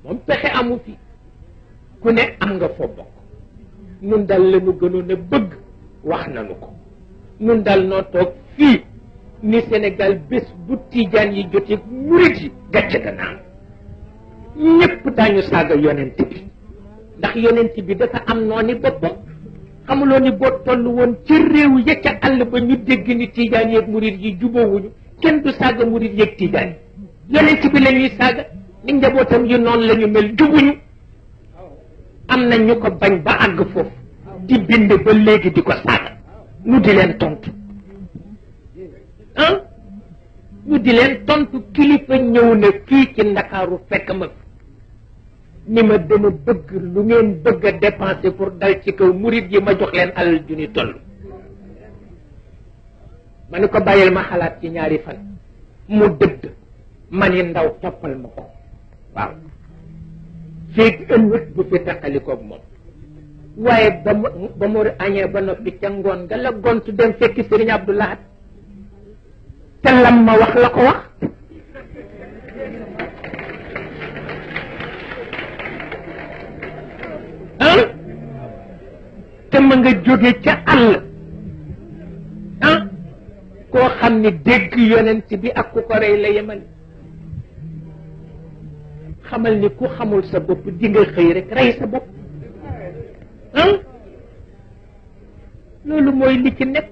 moom pexe amu fi ku ne am nga foo bokk nun dal lañu gënoon a bëgg wax nañu ko nun dal noo toog fii ni Sénégal bés bu tiijaan yi jotee murit yi gàcce dana am ñépp daañu saaga yonent bi ndax yonent bi dafa am nooni boppam xamuloo ni boo toll woon ci réew ya ca àll ba ñu dégg ni tiijaan yeeg murit yi jubóowuñu kenn du saaga murit yeeg tiijaan yi yonent bi la ñuy saaga ni njabootam yi noonu la ñu mel jubuñu am na ñu ko bañ ba àgg foofu di bind ba léegi di ko saaga ñu di leen tontu ah ñu di leen tontu kilifa ñëw na fii ci Ndakaaru fekk ma ni ma dama bëgg lu ngeen bëgg a dépenser pour dal ci kaw murit yi ma jox leen alal ju ni toll ma ni ko bàyyil ma xalaat ci ñaari fan mu dëdd ma ni ndaw toppal ma ko waaw feeg ëllëg bu fi taqalikoog moom waaye ba mu añee ba noppi ca ngoon nga la gontu dem fekki Sëriñ Abdou Lahad te lam ma wax la ko wax ah te ma nga jóge ca àll ah koo xam ni dégg yonent bi ak ku ko rey la yemal xamal ni ku xamul sa bopp di nga xëy rek rey sa bopp ah loolu mooy li ci nekk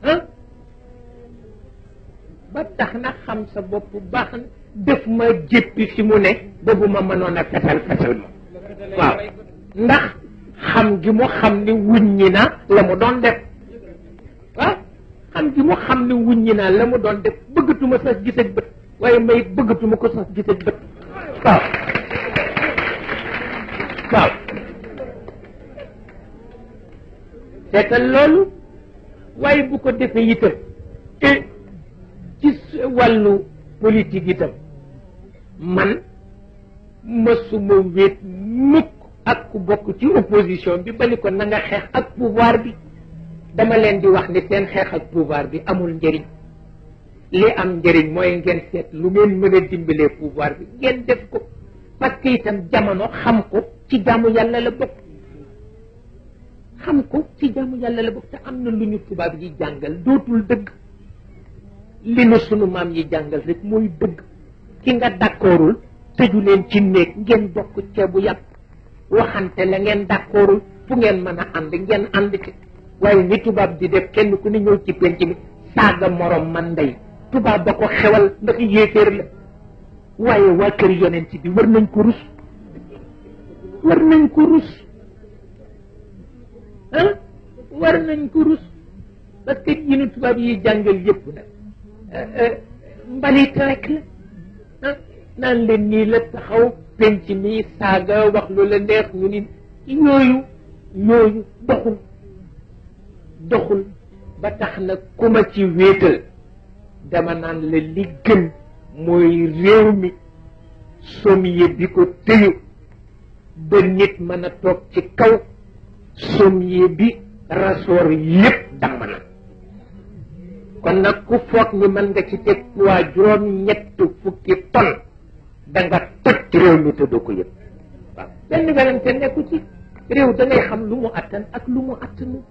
ah ba tax na xam sa bopp baax na def ma jéppi fi mu ne boobu ma mënoon a fesal ma waaw ndax xam gi mu xam ni wuññi na la mu doon def waaw xam gi mu xam ni wuññi na la mu doon def bëggatuma sax gis ak bët waaye may bëggatuma ko sax gis ak bët waaw waaw seetal loolu waaye bu ko defee itam ci wàllu politique itam man mësuma wéet mukk ak ku bokk ci opposition bi bali ko na nga xeex ak pouvoir bi dama leen di wax ni seen xeex ak pouvoir bi amul njëriñ li am njëriñ mooy ngeen seet lu ngeen mën a dimbalee pouvoir bi ngeen def ko parce que itam jamono xam ko ci jaamu yàlla la bokk xam ko ci jaamu yàlla la bokk te am na lu ñu tubaab yi jàngal dootul dëgg li nu sunu maam yi jàngal rek mooy dëgg ki nga d'accordul tëju leen ci néeg ngeen bokk ceebu yàpp waxante la ngeen d'accordul fu ngeen mën a ànd ngeen ànd ci waaye ni tubaab di def kenn ku ne ñëw ci penc mi saaga morom man ndey tubaab ba ko xewal ndax yéeféer la waaye waa kër yonent bi war nañ ko rus war nañ ko rus ah war nañ ko rus parce que yi nu tubaab yi jàngal yëpp nag mbalit rek la ah naan leen nii la taxaw penc mi saaga wax lu la neex ñu ni yooyu doxul ba tax na ku ma ci wéetal dama naan la li gën mooy réew mi sommier bi ko tëyu ba nit mën a toog ci kaw sommier bi rasoor yépp damm na kon nag ku foog ni mën nga ci teg poids juróom-ñett fukki ton da nga toj réew mi te doo ko yëpp waaw benn werante nekku ci réew da ngay xam lu mu attan ak lu mu attanu